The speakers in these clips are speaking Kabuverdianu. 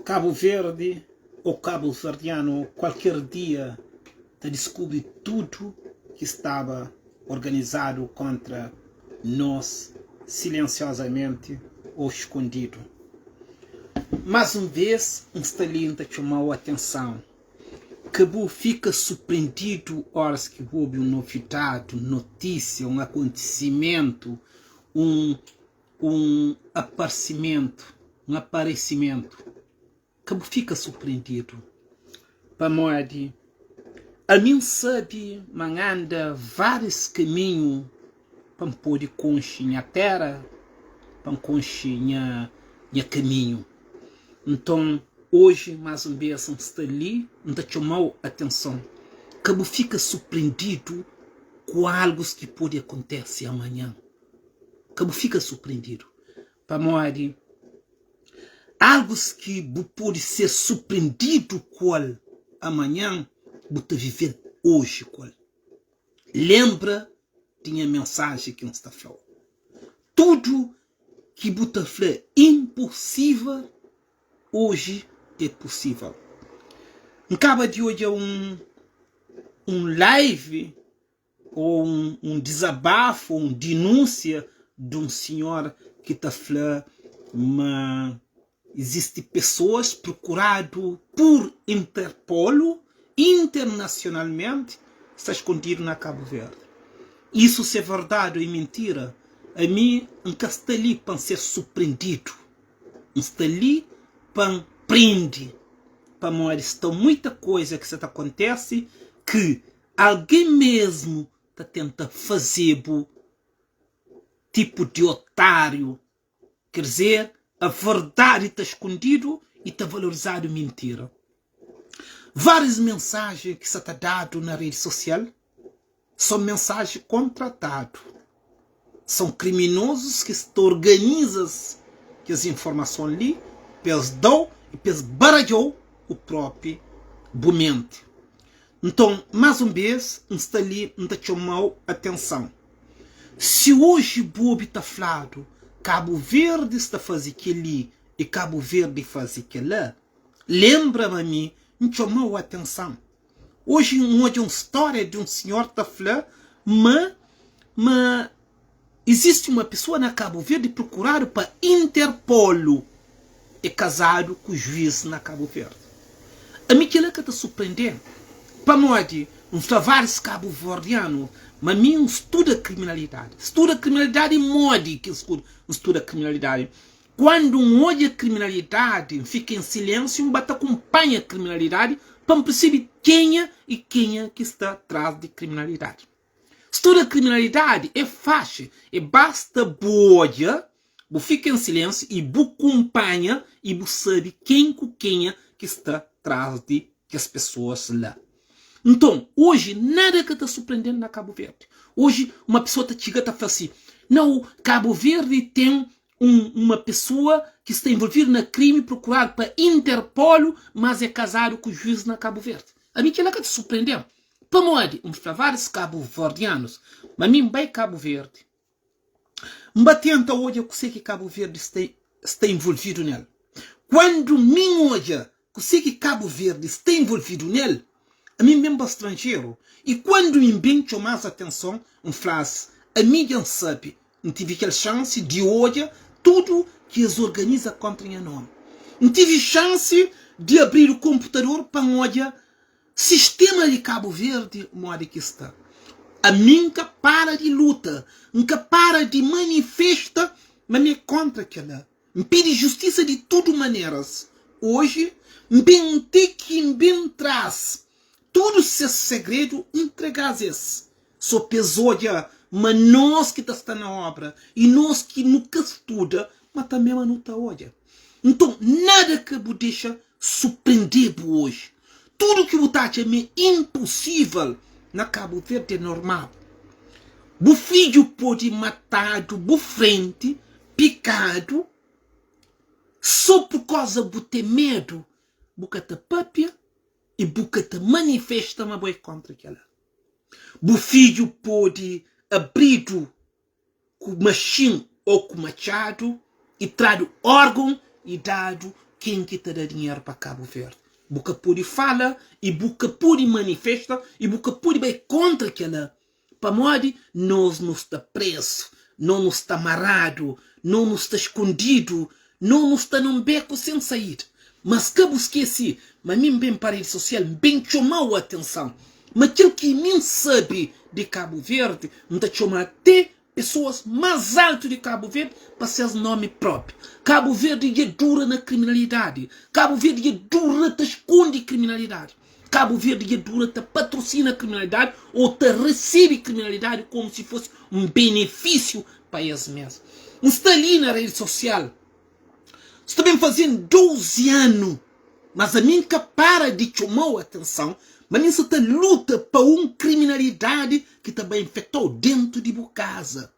Kabu Verdi ô kabuverdianu kualker dia ta diskubri tudu ki staba organizadu kontra nos silensiozamenti ô skondidu. Más un vês N sta li N ta txoma-u atenson, ka bu fika surprendidu óras ki bu obi un novidadi, un notísia, un akontisimentu, un un aparsimentu, un aparesimentu. Ka bu fika surprendidu, pamodi ami N sabe ma N anda várius kaminhu pa N pode konxe nha téra, pa N konxe nha nha kaminhu. Nton, oji, más un bês, N sta li, N ta txoma-u atenson, ka bu fika surprendidu ku algus ki pode akontese amanhan. Ka bu fika surprendidu, pamodi algus ki bu pode ser surprendidu ku el amanhan, bu ta vive-l oji ku el. Lenbra di nha mensajen ki N sta fla-u. Tudu ki bu ta fla inposível, oji é posível. N kaba di odja un un live ô un dizabafu ô un dinúnsia di un sinhor ki ta fla ma izisti pesoas prokuradu pur Interpolu internasionalmenti sta skondidu na Kabu Verdi. Isu si é verdadi ô é mintira, ami N ka sta li pa N ser surprendidu. N sta li pa N prende pamodi sta muita koza ki sa ta kontese ki Algen mesmu ta tenta faze-bu tipu di otáriu, ker dizer, a verdadi ta skondidu i ta valorizadu mintira. Várius mensajen ki sa ta dadu na redi sosial son mensajen kontratadu. Son kriminozus ki sta organiza-s kes informason li pa es da-u i pa es baradja-u ku propi bu menti. Nton, más un bês, N sta li N ta txoma-u atenson. Si oji bu obi ta fladu Kabu Verdi sta faze kel-li i Kabu Verdi faze kel-la, lenbra ma mi N txoma-u atenson. Oji N odja un stória di un sinhor ta fla ma ma izisti uma pessoa na Kabu Verdi prokuradu pa Interpolu e kazadu ku juiz na Kabu Verdi. Ami kila ka ta surprende-m pamodi N fla várius kabuverdianu ma mi N studa kriminalidadi. Studa kriminalidadi modi ki N studa kriminalidadi? Kuandu N odja kriminalidadi, N fika en silensiu, N ba ta kunpanha kriminalidadi pa N persebi kenha i kenha ki sta tras di kriminalidadi. Studa kriminalidadi é faxi, é basta bu odja, bu fika en silensiu i bu kunpanha i bu sabi ken ku kenha ki sta tras di kes pesoas la. Nton, oji nada ka ta surprende-m na Kabu Verdi. Oji uma pesoa ta txiga ta fla si, Nau, Kabu Verdi ten un uma pessoa ki sta envolvidu na krimi prokuradu pa Interpolu mas é kazadu ku juiz na Kabu Verdi. Ami kila ka ta surprendem. Pamodi N fla várius kabuverdianus ma mi N bai Kabu Verdi N ba tenta odja kuse ki Kabu Verdi sta sta envolvidu nel. Kuandu mi N odja Kuse ki Kabu Verdi sta envolvidu nel? Ami N ben pa stranjeru i kuandu mi N ben txoma-s atenson, N fla-s, Ami dja N sabe, N tivi kel xansi di odja tudu ki es organiza kóntra nha nómi. N tivi xansi di abridu konputador pa N odja sistéma di Kabu Verdi modi ki sta. Ami N ka para di luta, N ka para di manifesta ma mi é kóntra kel-la. N pidi justisa di tudu maneras. Oji N ben ti ki N ben tras tudu ses segredu N ntrega-s es, so pa es odja ma nos ki ta sta na obra i nos ki nu ka studa ma tanbe ma nu ta odja. Nton nada ka bu dexa suprende-bu oji. Tudu ki bu ta atxa ma é inposível na Kabu Verdi é normal. Bu fidju pode matadu bu frenti Pikadu so pur koza bu ten medu, bu ka ta papia i bu ka ta manifesta ma bo é kontra kela. Bu fidju pode abridu ku maxin o ku matxadu i tradu orgon i dadu. Ken ki ta da dinheru pa Kabu Verdi? Bu ka pode fala i bu ka pode manifesta i bu ka pode bai kontra kela pamodi nos nu sta prezu, no nu sta maradu, no nu sta skondidu, no nu sta na un beku sen saída. Mas ka bu skese ma mi N ben pa redi sosial, N ben txoma-u atenson ma kel ki mi N sabe di Kabu Verdi N ta txoma te Pesoas más altu di Kabu Verdi pa ses nomi propi. Kabu Verdi dja dura na kriminalidadi. Kabu Verdi dja dura ta skondi kriminalidadi. Kabu Verdi dja dura ta patrosina kriminalidadi o ta resebe kriminalidadi komu si fosi un benefisiu pa es mes. N sta li na redi sosial sta ben fazen 12 anu, mas ami N ka para di txomau atenson ma mi N sa ta luta pa un kriminalidadi ki ta bai infektau dentu di bu kaza.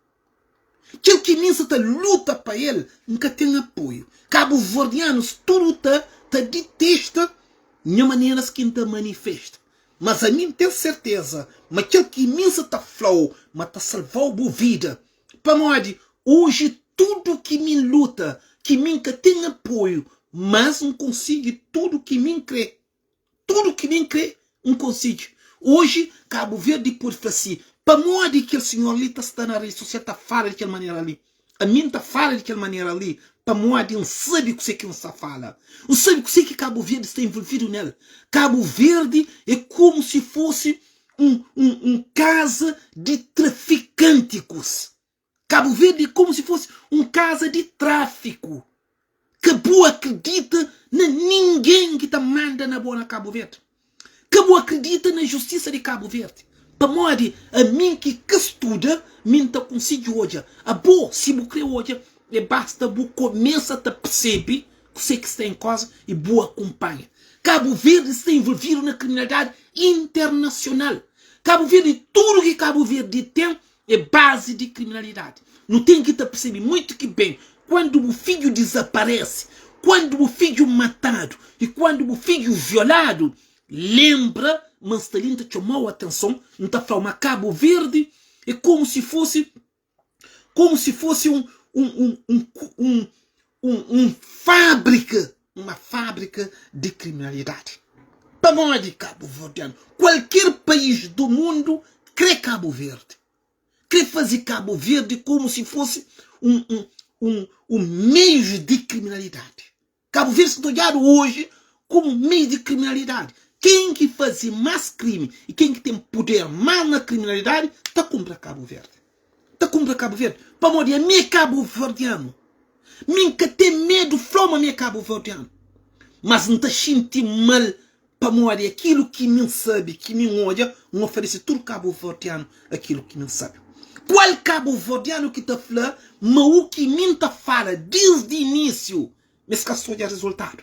Kel ki mi N sa ta luta pa el, N ka ten apoiu. Kabuverdianus tudu ta ta ditesta nha maneras ki N ta manifesta. Mas ami N ten serteza ma kel ki mi N sa ta flau ma ta salvau bu vida. Pamodi oji tudu ki mi N luta, ki mi N ka ten apoiu, mas N konsigi tudu ki mi N kre. Tudu ki mi N kre, N konsigi. Oji Kabu Verdi pode fla si, pamodi kel sinhor li ta sta na redi sosial ta fala di kel manera li? Ami N ta fala di kel manera li pamodi N sabe kuse ki N sta fala. N sabe kuse ki Kabu Verdi sta envolvidu nel. Kabu Verdi é komu si fosi un, un, un kaza di trafikantikus. Kabu Verdi é komu si fosi un kaza di tráfiku. Ka bu akridita na ningen ki ta manda na bo na Kabu Verdi. Ka bu akridita na justisa di Kabu Verdi. Pamodi ami ki ka studa, mi N ta konsigi odja. Abo, si bu kre odja, é basta bu kumesa ta persebe kuse ki sta en koza i bu akunpanha. Kabu Verdi sta envolvidu na kriminalidadi internasional. Kabu Verdi, tudu ki Kabu Verdi ten é bazi di kriminalidadi. Nu ten ki ta persebe muitu ki ben kuandu bu fidju dizaparese, kuandu bu fidju matadu i kuandu bu fidju violadu, lenbra ma N sta li N ta txoma-u atenson, N ta fla-u ma Kabu Verdi é komu si fosi komu si fosi un un un un un un un fábrika, uma fábrika di kriminalidadi. Pamodi kabuverdianu? Kualker país do mundu kre Kabu Verdi, kre faze Kabu Verdi komu si fosi un un un un meiu di kriminalidadi. Kabu Verdi sta ta odjadu oji komu meiu di kriminalidadi. Ken ki faze más krimi i ken ki ten puder más na kriminalidadi ta kunpra Kabu Verdi. Ta kunpra Kabu Verdi. Pamodi ami é kabuverdianu. Mi N ka ten medu fla ma mi é kabuverdianu. Mas N ta xinti mal pamodi akilu ki mi N sabe, ki mi N odja, N oferese tudu kabuverdianu akilu ki mi N sabe. Kual kabuverdianu ki ta fla ma u ki mi N ta fala disdi inisiu ma es ka sta odja rezultadu?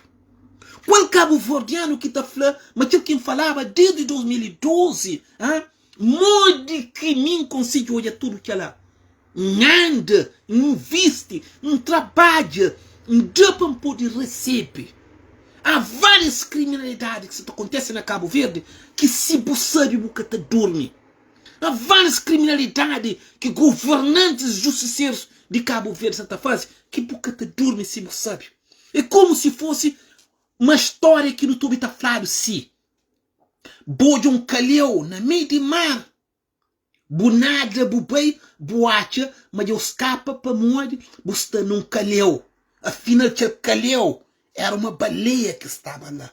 Kual kabuverdianu ki ta fla ma kel ki N falaba desdi 2012, ha, modi ki mi N konsigi odja tudu kela? N anda, N invisti, N trabadja, N da pa N pode resebe. Há várias kriminalidadi ki sa ta kontese na Kabu Verdi ki si bu sabe bu ka ta durmi. Há várias kriminalidadi ki governantis justiserus di Kabu Verdi sa ta faze ki bu ka ta durmi si bu sabe. É komu si fosi uma stória ki nu ta obi ta fladu si, Bu odja un kalheu na mei di mar. Bu nada bu bai bu atxa ma dja-u skapa pamodi bu sta nun kalheu. Afinal kel kalheu era uma baleia ki staba la.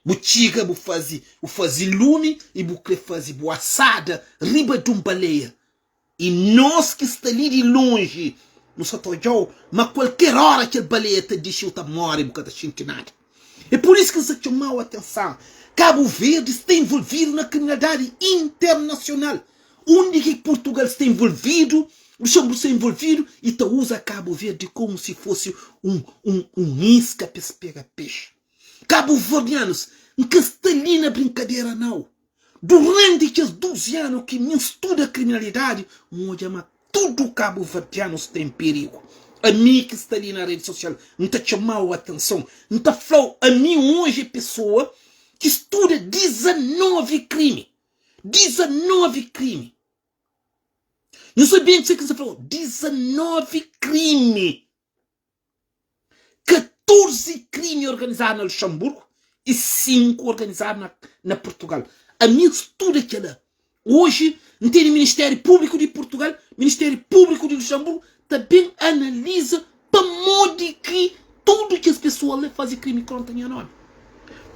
Bu txiga bu faze bu faze lumi i bu kre faze bu asada riba dun baleia. I nos ki sta li di lonji nu sa ta odja-u ma kualker ora kel baleia ta dixi u ta more bu ka ta xinti nada. É pur isu ki N sta txoma-u atenson. Kabu Verdi sta envolvidu na kriminalidadi internasional. Undi ki Purtugal sta envolvidu, Luxemburgu sta envolvidu i ta uza Kabu Verdi komu si fosi un un un iska pa es pega pexi. Kabuverdianus, N ka sta li na brinkadera nau. Duranti kes 12 anu ki mi N studa kriminalidadi, N odja ma tudu kabuverdianus sta en perigu. Ami ki sta li na redi sosial, N ta txoma-u atenson, N ta fla-u, ami oji é pesoa ki studa 19 krimi. 19 krimi. Nhu sabe kuzê ki N sta fla-u? 19 krimi. 14 krimi organizadu na Luxemburgo i 5 organizadu na, na Portugal. Ami N studa kela. Oji N tene Ministériu Públiku di Portugal, Ministériu Públiku di Luxemburgo ta ben analiza pamodi ki tudu kes pesoa la faze krimi kontra nha nomi.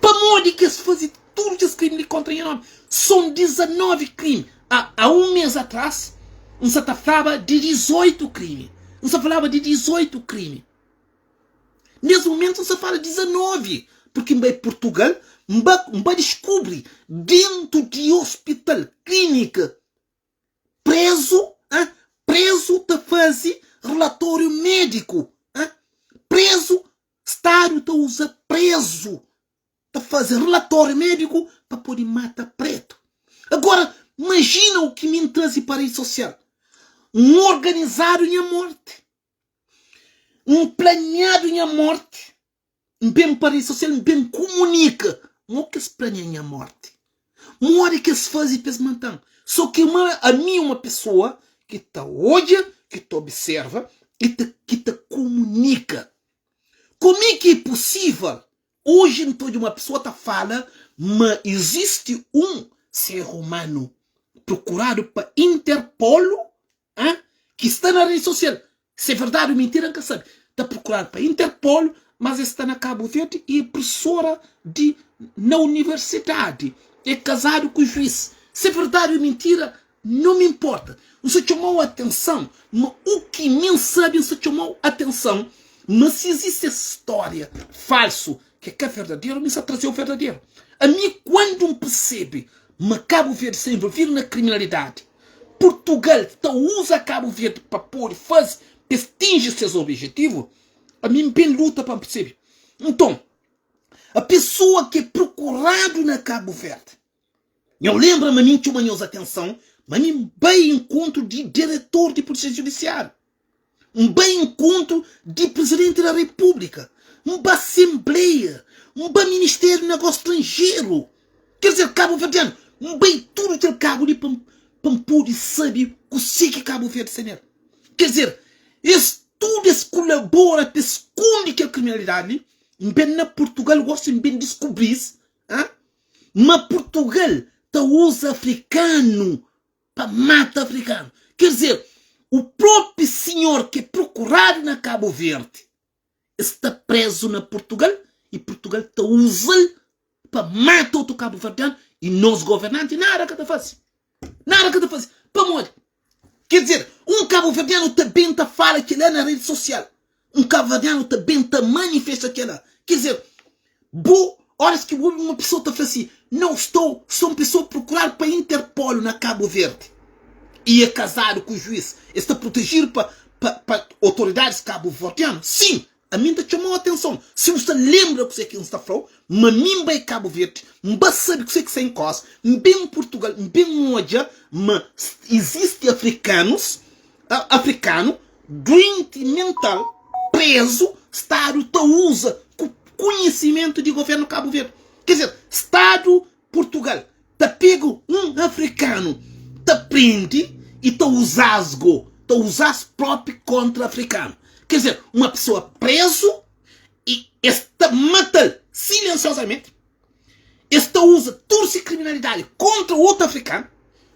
Pamodi ki es faze tudu kes krimi li kontra nha nomi? Son 19 krimi. A, a un mês atras N sa ta flaba di 18 krimi. N sa falaba di 18 krimi. Nes mumentu N sa fala 19, purki N bai Purtugal, N ba, N ba diskubri dentu di ospital, klinika, prezu, ah, prezu ta faze relatóriu médiku, ah, prezu, stadu ta uza prezu ta faze relatóriu médiku pa pode mata pretu. Agora, majina u ki mi N traze pa redi sosial. N organizadu nha morti. N planiadu nha morti, N ben pa redi sosial, N ben kumunika mo ki es plania nha morti, modi ki es faze pa es mata-m. So ki ma ami é uma pesoa ki ta odja, ki ta observa i ki ta kumunika. Kome ki é pusível oji N ta odja uma pesoa ta fala ma izisti un ser umanu prokuradu pa Interpol Hã? Ki sta na rede social. Se é verdade ou mentira N ka sabe. Ta procurado pa Interpol, mas é sta na Cabo Verde e é professora de na universidade. É casado ku juiz. Se é verdade ou mentira não me importa. N sa txomau atenção ma u ki mi N sabe N sa txomau atenção ma si existe es storia falso ki é ka verdaderu mi N sa trazeu verdaderu. Ami quando N percebe ma Cabo Verde sta envolvido na criminalidade Portugal ta uza Cabo Verde pa pode faze pa es tinji ses objetivu, ami N ben luta pa N percebe. Nton, a pessoa ki é prokuradu na Cabo Verde, nho lenbra ma mi N txoma nhos atenson ma mi N bai enkontru di diretor di Polisia Judisiáriu, N bai enkontru di Presidenti da Repúblika, N ba Asenbleia, N ba Ministériu di Negósiu Stranjeru. Ker dizer, kabuverdianu, N bai tudu kel kabu li pa pa N pode sabe kusé ki Kabu Verdi sta nel. Ker dizer, es tudu es kulabora pa es skunde kel kriminalidadi li. N ben na Purtugal gosi N ben diskubri-s ma Purtugal ta uza afrikanu pa mata afrikanu. Ker dizer, u propi sinhor ki é prokuradu na Kabu Verdi sta prezu na Purtugal i Purtugal ta uza-l pa mata otu kabuverdianu i nos governanti nada ka ta faze. Nada ka ta faze. Pamodi? Ker dizer, un kabuverdianu ta ben ta fala kila na redi sosial. Un kabuverdianu ta ben ta manifesta kila. Ker dizer, bu óras ki bu obi uma pessoa ta fla si, Não stou, sou un pessoa prokuradu pa Interpol na Kabu Verdi i é kazadu ku juiz, es ta protejidu pa pa pa otoridadis kabuverdianu? Sim, ami N ta txomau atenson. Si bu sta lenbra kuzê ki N sta flau, ma mi N bai Kabu Verdi, N ba sabe kuzê ki sta en koza, N ben Purtugal, N ben odja ma izisti afrikanus afrikanu duenti mental prezu stadu ta uza ku kunhisimentu di governu Kabu Verdi. Ker dizer, stadu Purtugal ta pega un afrikanu ta prende i ta uzas go, ta uzas propi kontra afrikanu. Ker dizer, uma pesoa prezu i es ta matal silensiozamenti. Es ta uza tudu si kriminalidadi kontra otu afrikanu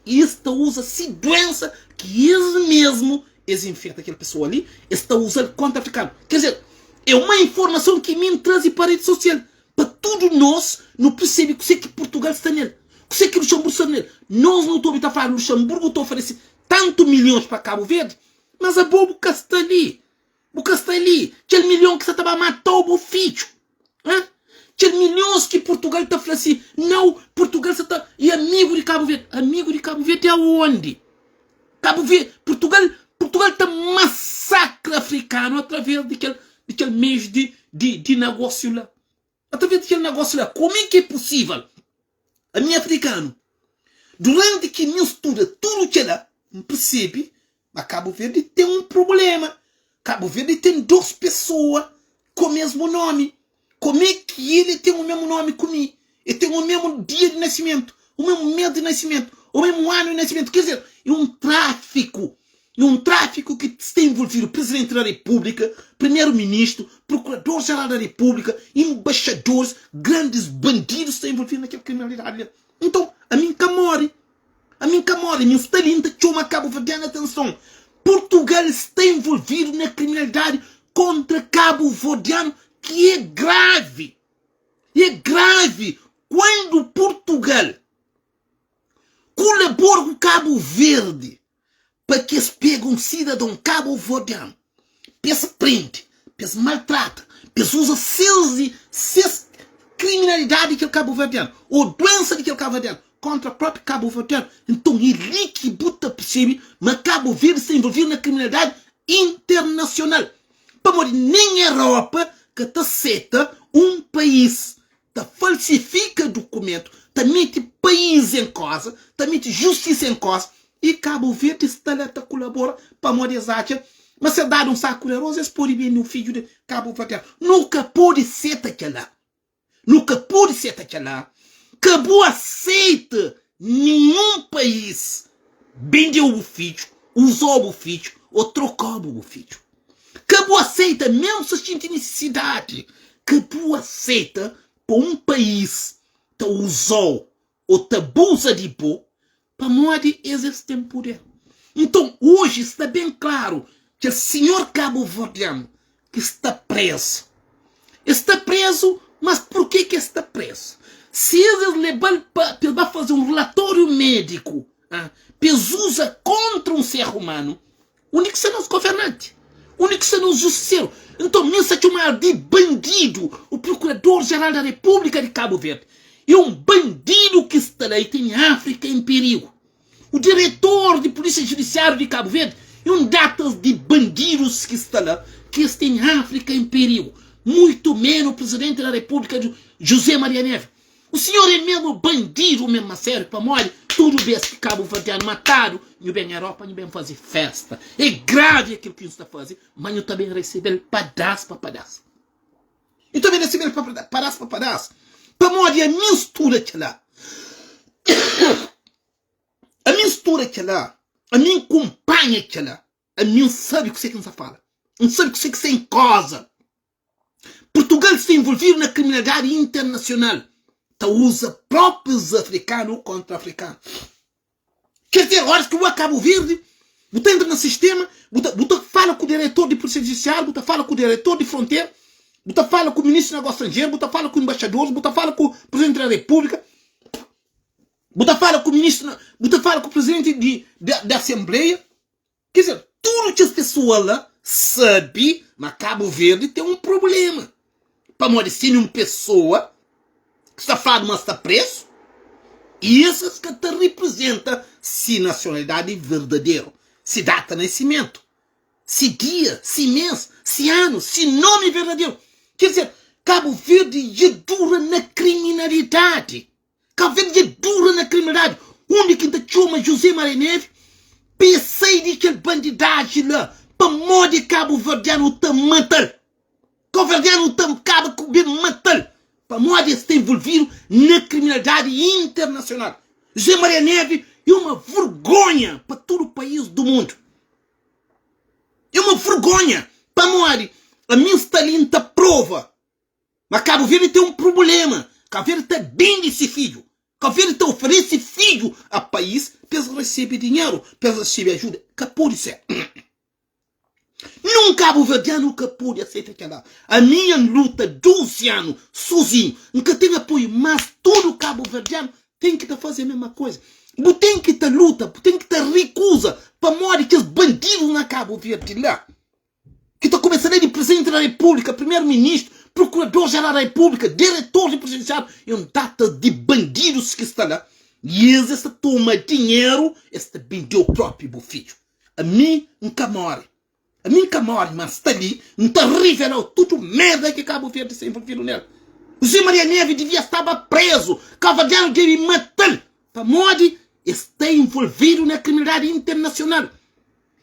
i es ta uza si duensa ki es mesmu es infeta kel pesoa li, es ta uza-l kontra afrikanu. Ker dizer, é uma informason ki mi N traze pa redi sosial pa tudu nos nu persebe kuse ki Purtugal sta nel, kuse ki Luxemburgu sta nel. Nos nu ta obi ta fladu Luxemburgu ta oferese tantu milhons pa Kabu Verdi, mas abo bu ka sta li. Bu ka sta li. Kel milhon ki sa ta ba matau bu fidju. Hã? Kel milhons ki Portugal ta fla si, nau, Portugal sa ta e amigu di Kabu Verdi. Amigu di Kabu Verdi aonde? Kabu Verdi, Portugal, Portugal ta masakra afrikanu através di kel di kel meius di di di nagósiu la. Através di kel nagósiu la. Kome ki é pusível? Ami afrikanu, duranti ki mi studa tudu kela, N persebi ma Kabu Verdi ten un prublema. Kabu Verdi ten dos pesoa ku mesmu nomi. Kome ki el ten u mesmu nomi ku mi? El ten u mesmu dia di nasimentu, u mesmu mes di nasimentu, u mesmu anu di nasimentu. Ker dizer, e un trafiku. É un tráfiku ki sta envolvidu Presidenti da Repúblika, Primeru Ministru, Prokurador Jeral da Repúblika, embaixadoris, grandis bandidus sta envolvidu na kel kriminalidadi li. Nton, ami N ka móre. Ami N ka móre. Mi N sta li N ta txoma kabuverdianu atenson. Purtugal sta envolvidu na kriminalidadi kontra kabuverdianu ki é gravi. É gravi kuandu Purtugal kulabora ku Kabu Verdi pa ki es pega un sidadon kabuverdianu pa es prende, pa es maltrata, pa es uza ses ses kriminalidadi di kel kabuverdianu ô duensa di kel kabuverdianu kontra propi kabuverdianu. Nton é li ki bu ta persebe ma Kabu Verdi sta envolvidu na kriminalidadi internasional pamodi nen Europa ka ta seta un país ta falsifika dukumentu, ta mete país en koza, ta mete justisa en koza y Kabu Verdi sta la ta kulabora pamodi es atxa ma si es dadu un saku di aroz es pode bende un fidju di kabuverdianu. Nu ka pode seta kela. Nu ka pode seta kela. Ka bu aseita ninhun país bendeu bu fidju, uzau bu fidju o trokau bu fidju. Ka bu aseita, mesmu si xinti nisisidadi, ka bu aseita pa un país ta uza-u ô ta abuza di bo pamodi es es ten puder. Nton, oji sta ben klaru kel sinhor kabuverdianu ki sta prézu. El sta prézu, mas purkê ki el sta prézu? Si es es leba-l pa pa el ba faze un rilatóriu médiku, pa es uza kóntra un ser umanu, Undi ki sta nos governanti? Undi ki sta nos justiseru? Nton, mi N sta txomadu di bandidu. O Procurador Geral da República di Cabo Verde é un bandidu ki sta la i tene Áfrika en perigu. O Diretor di Polísia Judisiáriu di Cabo Verde é un datas di bandidus ki sta la ki es tene Áfrika en perigu. Muitu menu o Presidente da República José Maria Neves. O senhor é mesmo bandido mesmo a sério pamodi tudo bes ki cabo verdiano matado nhu ben Europa nhu ben faze festa é grave aquilo ki nhu sta faze mas nhu ta ben recebel padas pa padas nhu ta ben recebel padas pa padas pamodi ami nstuda kela ami nstuda kela ami nkumpanha kela ami nsabi kuse ki nsa fala nsabi kuse ki sta em koza. Portugal sta envolvidu na kriminalidadi internasional, ta uza próprius afrikanu kontra afrikanu. Ker dizer, óras ki bu ba Kabu Verdi, bu ta entra na sistema, bu ta, bu ta fala ku diretor di Polisia Judisiáriu, bu ta fala ku diretor di frontera, bu ta fala ku ministru di Negósiu Stranjeru, bu ta fala ku embaxadoris, bu ta fala ku Presidenti da Repúblika, bu ta fala ku ministru, bu ta fala ku presidenti di, di, di Asenbleia. Quer dizer, tudu kes pessoa la sabe ma Cabo Verde tem um problema. Pamodi se um pessoa ki sta fladu ma sta preso, e esses ka ta representa si nacionalidade verdadeiro, si data nascimento, si dia, si mês, si ano, si nome verdadeiro. Quer dizer, Cabo Verde dja dura na criminalidade. Cabo Verde dja dura na kriminalidadi undi ki N ta txoma José Maria Neves pa e sai di kel bandidaji la pamodi kabuverdianu ta mata-l kabuverdianu ta kaba ku ben mata-l pamodi es sta envolvidu na kriminalidadi internasional José Maria Neves é uma vergonha pa tudu país du mundu é uma vergonha pamodi ami N sta li N ta prova Ma Kabu Verdi ten un prubulema, Kabu Verdi ta bende si fidju, Kabu Verdi ta oferese fidju a país pa es resebe dinheru, pa es resebe ajuda. Ka pode ser. Nun kabuverdianu ka pode aseita kela. Ami N luta 12 anu sozinhu, N ka ten apoiu, mas tudu kabuverdianu ten ki ta faze mesma koza. Bu ten ki ta luta, bu ten ki ta rikuza pamodi kes bandidu na Kabu Verdi la. ki ta kumesa la di Presidenti da Repúblika, Primeru Ministru, Prokurador Jeral da Repúblika, Diretor di Presidenciário, é un data di bandidus ki sta la i es es ta toma dinheru, es ta bendeu propi bu fidju. Ami N ka more, ami N ka more, ma N sta li, N ta rivelau tudu merda ki Kabu Verdi sta envolvidu nel. José Maria Neves divia staba prezu, kabuverdianu debe matal, pamodi es sta envolvidu na kriminalidadi internasional.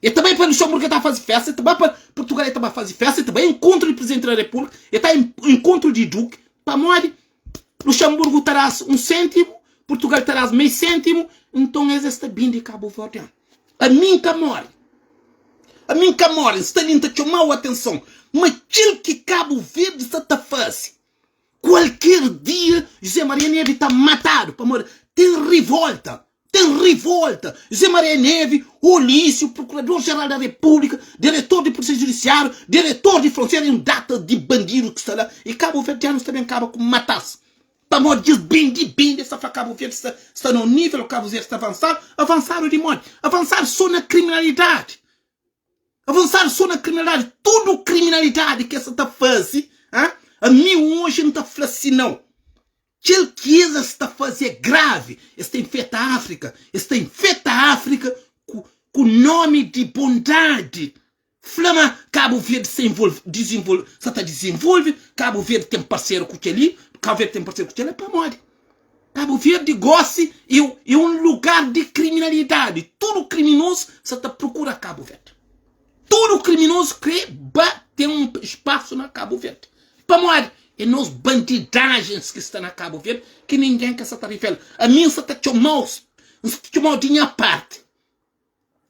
E ta bai pa Luxemburgo e ta faze festa, e ta bai pa Portugal e ta bai faze festa, e ta bai encontro di Presidente da República, e ta encontro di Duque, pamodi Luxemburgo ta das um cêntimo, Portugal ta das meio cêntimo, então es es ta bindi Cabo Verdeano. Ami N ka more. Ami N ka móre, N sta li N ta txoma-u atenson ma kel ki Kabu Verdi sta ta faze, kualker dia José Maria Neves ta matadu pamodi ten rivolta, ten rivolta. José Maria Neves, Olísio, Procurador-Geral da República, Diretor di Polísia Judiciário, Diretor di Frontera e un data di bandidu ki sta la e kabuverdianus ta ben kaba ku mata-s. Pamodi djes bindi bindi es ta fla Cabo Verde sta sta na un nível Cabo Verde sta avansadu avansadu di modi? Avansadu so na kriminalidadi avansadu so na kriminalidadi tudu kriminalidadi ki es sa ta fazi ha ami oji N ta fla si nau kel ki es es ta fazi é gravi es ta infeta Áfrika es ta infeta Áfrika ku ku nomi di bondadi Fla ma Cabo Verde sta envolve, dizenvolve, sa ta dizenvolve, Cabo Verde ten parseru ku kel-li, Cabo Verde ten parseru ku kel-la, pamodi? Cabo Verde gosi é, é un lugar di kriminalidadi, tudu kriminozu sa ta prokura Cabo Verde. Tudu kriminozu kre ba ten un spasu na Cabo Verde. Pamodi? É nos bandidajens ki sta na Cabo Verde ki ningen ka sa ta revela. Ami N sa ta txoma-u, N sa ta txoma-u di nha parti.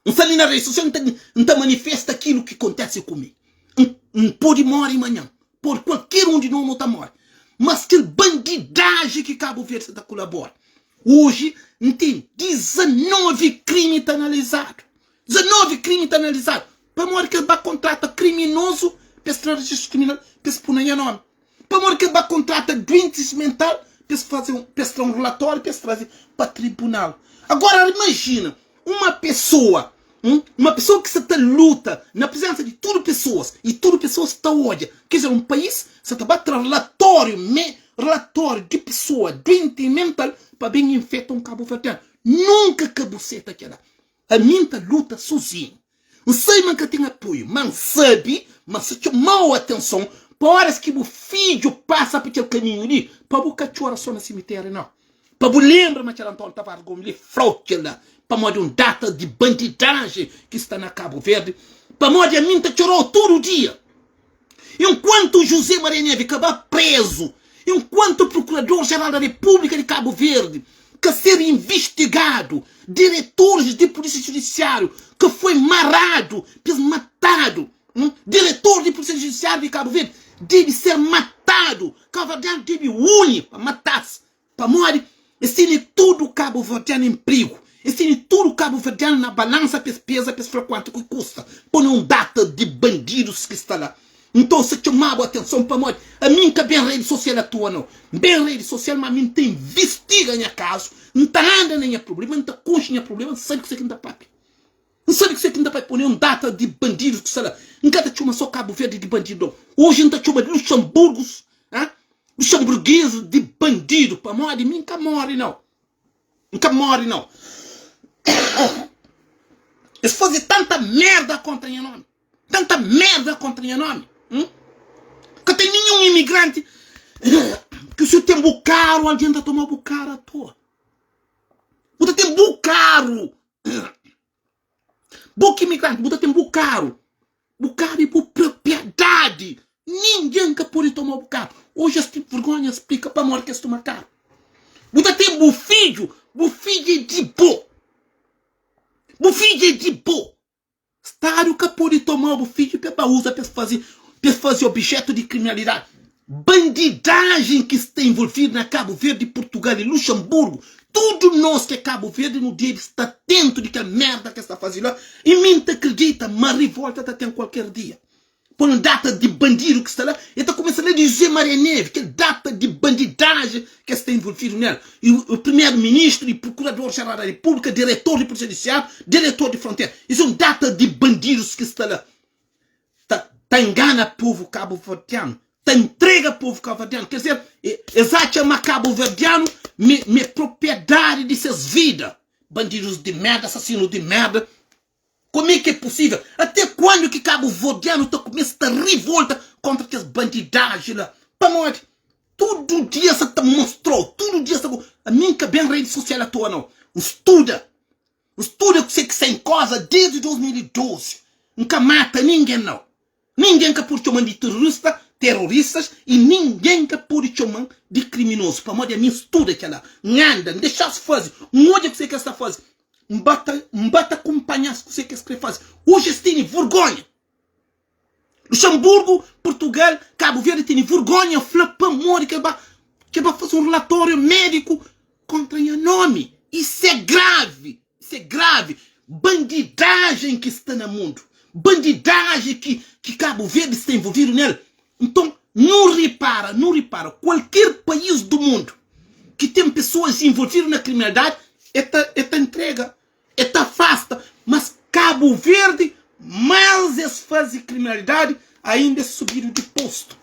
N sta li na redi sosial, N ta manifesta kilu ki kontese ku mi. N pode more manhan, pode kualker un di nos nu ta more. Mas kel bandidaji ki Kabu Verdi sa ta kulabora, oji N ten 19 krimi ta analizadu. 19 krimi ta analizadu. Pamodi ki es ba kontrata kriminozu pa es tra rejistru kriminal pa es pui na nha nomi? Pamodi ki es ba kontrata duentis mental pa es faze un, pa es tra un relatóriu pa es traze pa tribunal? Agora imajina uma pesoa, hum, uma pesoa ki sa ta luta na prezensa di tudu pesoas i tudu pesoas ta odja, ker dizer, un país sa ta ba tra relatóriu me, relatóriu di pesoa duenti mental pa ben infeta un kabuverdianu. Nunka ka bu seta kela. Ami N ta luta sozinhu. N sabe ma N ka ten apoiu, má N sabe ma si txoma-u atenson pa óras ki bu fidju pasa pa kel kaminhu li, pa bu ka txora sô na simitériu, nau. Pa bu lenbra ma kel António Tavares Gomes li fla-u kel-la pamodi un data di bandidajen ki sta na Kabu Verdi, pamodi ami N ta txora-u tudu dia. Enquanto José Maria Neves ka ba prezu, enquanto Procurador Geral da República de Cabo Verde ka ser investigadu, diretores di Polícia Judiciário ka foi maradu pa es matadu, diretor di Polícia Judiciário de Cabo Verde debe ser matadu, Cabo-verdiano debe uni pa matas. Pamodi es tene tudu kabuverdianu en prigu, es tene tudu kabuverdianu na balansa pa es peza, pa es fla kuantu ki kusta pone un data di bandidus ki sta la. Nton sa txoma-bu atenson pamodi ami N ka ben redi sosial atoa nau. N ben redi sosial ma ami N ta invistiga nha kazu, N ta anda na nha prublema, N ta konxe nha prublema, N sabe kuzê ki N ta papia. N sabe kuzê ki N ta bai pone un data di bandidus ki sta la. N ka ta txoma so Kabu Verdi di bandidu nau. Oji N ta txoma di Luxanburgus, ha? Luxanburguesis di bandidu pamodi mi N ka more nau. N ka more nau. Es faze tanta merda kontra nha nomi. Tanta merda kontra nha nomi. Hum? Ka ten ninhun imigranti ki si ten bu karu algen ta toma bu karu atoa. Bu ta ten bu karu. Bo ki imigranti, bu ta ten bu karu. Bu karu é bu propriedadi. Ningen ka pode toma bu karu. Oji es ten vergonha splika pamodi ki es toma karu. Bu ta ten bu fidju, bu fidju é di bo. Bu fidju é di bo. Stadu ka pode toma bu fidju pa ba uza pa es faze pa es faze objetu di kriminalidadi. Bandidajen ki sta envolvidu na Kabu Verdi, Purtugal i Luxanburgu. Tudu nos ki é Kabu Verdi nu debe sta atentu di kel merda ki es ta faze la i mi N ta kridita ma rivolta ta ten kualker dia. Poi un data di bandidu ki sta la, el ta kumesa la di José Maria Neves, kel data di bandidajen ki es sta envolvidu nel. I o primeru ministru, i prokurador jeral da Repúblika, diretor di Polísia Judisiáriu, diretor di Frontera. Es é un data di bandidus ki sta la ta ta ingana povu kabuverdianu, ta intrega povu kabuverdianu. Ker dizer, es atxa ma kabuverdianu me me propriedadi di ses vida. Bandidus di merda, asasinus di merda. Como é que é possível? Até quando que cabo-verdiano ta começa ta rivolta contra kes bandidagem la? Pamodi? Tudo dia sa ta mostrou, tudo dia sa Ami nka ben rede social à toa não. N studa, N studa kuse ki sta em cosa desde 2012. Nka mata ninguém não. Ninguém ka pode txoman di terrorista, terroristas e ninguém ka pode txoman di criminoso. Pamodi ami N studa kela. N anda, N dexas faze, N odja kuse ki es ta faze. N ba ta N ba ta kunpanha-s kuzê ki es krê faze. Oji es tene vergónha. Luxemburgo, Portugal, Cabo Verde tene vergónha fla pamodi ki el ba ki el ba faze un relatório médiku kontra nha nómi. Isso é gravi, isso é gravi. Bandidajen ki sta na mundu, bandidajen ki ki Cabo Verde sta envolvidu nel. Nton, nu ripara, nu ripara, kualker país du mundu ki ten pesoas envolvidu na kriminalidadi, e ta e ta ntrega, e ta afasta. Mas Cabo Verde, más es faze kriminalidadi, ainda es subidu di postu,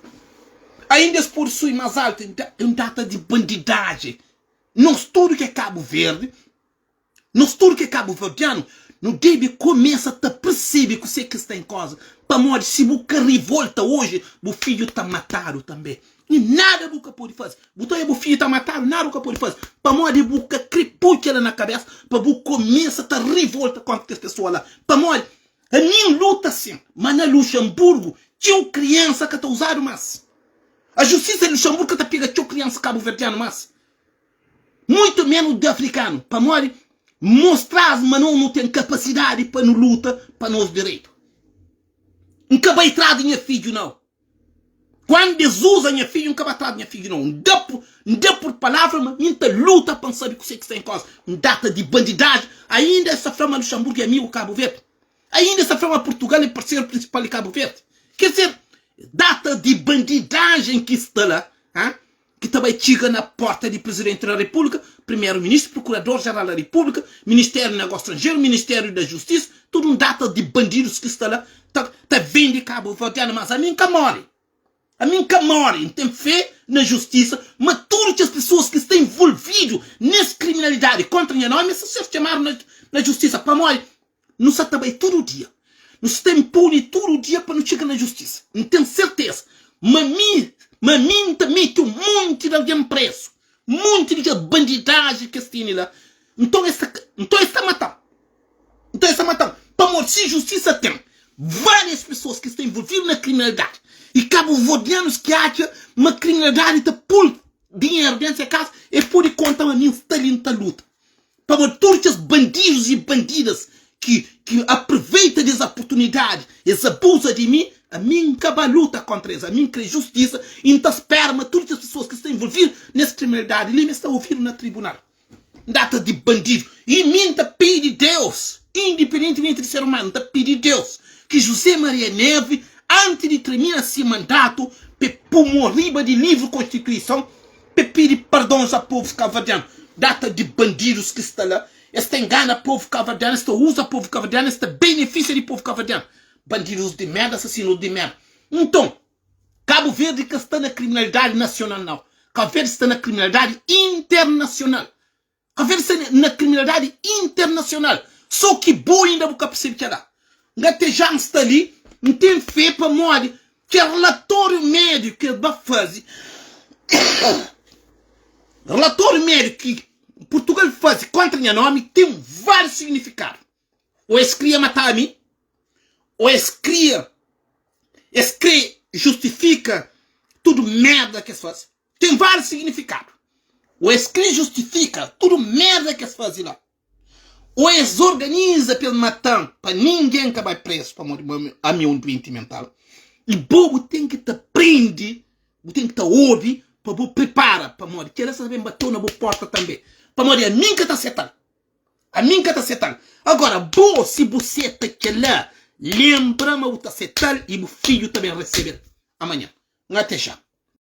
ainda es pode subi más altu. É un data di bandidajen. Nos tudu ki é Cabo Verde, Nos tudu ki é kabuverdianu, nu debe kumesa ta persebe kusé ki sta en koza, pamodi si bu ka rivolta oji, bu fidju ta matadu tanbe. I nada bu ka pode faze. Bu ta odja bu fidju ta matadu, nada bu ka pode faze, pamodi bu ka kre poi kela na kabesa pa bu kumesa ta rivolta kontra kes pesoa la. Pamodi ami N luta sin, ma na Luxemburgu txeu kriansa ka ta uzadu mas. A justisa di Luxemburgu ka ta pega txeu kriansa kabuverdianu mas. Muito menos di afrikanu, pamodi mostras ma no nu ten kapasidadi pa nu luta pa nos direitu. N ka bai tras di nha fidju nau. Kuandu es uza nha fidju, N ka bai tras di nha fidju nau. N da N da pur palavra ma mi N ta luta pa N sabe kuse ki sta en koza. Un data di bandidaji, ainda es ta fla ma Luxemburgu é amigu Kabu Verdi. Ainda es ta fla ma Purtugal é parseru prinsipal di Kabu Verdi. Ker dizer, data di bandidajen ki sta la, ha? ki ta bai txiga na porta di Prizidenti da Repúblika, Primeru Ministru, Prokurador Jeral da Repúblika, Ministériu di Negósiu Stranjeru, Ministériu da Justisa, tudu un data di bandidus ki sta la ta ta vende kabuverdianu, mas ami N ka more, ami N ka more, N ten fé na justisa, ma tudu kes pesoas ki sta envolvidu nes kriminalidadi kontra nha nomi, es ta ser txamadu na na justisa, pamodi Nu sa ta bai tudu dia. Nu sta inpuni tudu dia pa nu txiga na justisa. N ten serteza ma mi, ma mi N ta mete un monti di algen prezu, monti di kes bandidaji ki es tene la. Nton es ta, nton es ta mata-m. Nton es ta mata-m. Pamodi si justisa ten várias pesoas ki sta involvidu na kriminalidadi i kabuverdianus ki atxa ma kriminalidadi ta pô-l dinheru dentu se kasa, es pode konta ma mi N sta li N ta luta. Pamodi tudu kes bandidus i bandidas ki ki aproveita des oportunidadi, es abuza di mi, ami N ka ba luta kontra es, ami N kre justisa i N ta spera ma tudu kes pesoas ki sta involvidu nes kriminalidadi li, ma es ta ovidu na tribunal. N data di bandidu i mi N ta pidi Deus, indipendentimenti di ser umanu, N ta pidi Deus ki José Maria Neves, anti di termina si mandatu, pa e pu mo riba di livru konstituison, Pe pidi pardons a povus kabuverdianu. Data di bandidus ki sta la, es ta engana povu kabuverdianu, es ta uza povu kabuverdianu, es ta benefisia di povu kabuverdianu. Bandidus di merda, asasinus di merda. Nton, Kabu Verdi ka sta na kriminalidadi nasional nau. Kabu Verdi sta na kriminalidadi internasional. Ka verde sta na kriminalidadi internasional. So ki bo inda bu ka persebe kela. Nga te ja N sta li, N ten fe pamodi kel relatoriu mediu ki el ba faze, relatoriu mediu ki Purtugal faze kontra nha nomi ten varius signifikadu. O es kria mata mi, o es kria, es kre justifika tudu merda ki es faze. Ten várius signifikadu. Ô es krê justifika tudu mérda ki es faze la, ô es organiza pa es mata-m pa ningen ka bai prézu pamodi ami é un duenti mental. I bo, bu ten ki ta prende, bu ten ki ta obi pa bu pripara pamodi kel-la sta ta ben bate-u na bu pórta tanbê. Pamodi ami N ka ta seta-l. Ami N ka ta seta-l. Agóra, bo, si bu seta kel-la, lenbra ma bu ta seta-l i bu fidju ta ben resebe-l amanhan. N atxa.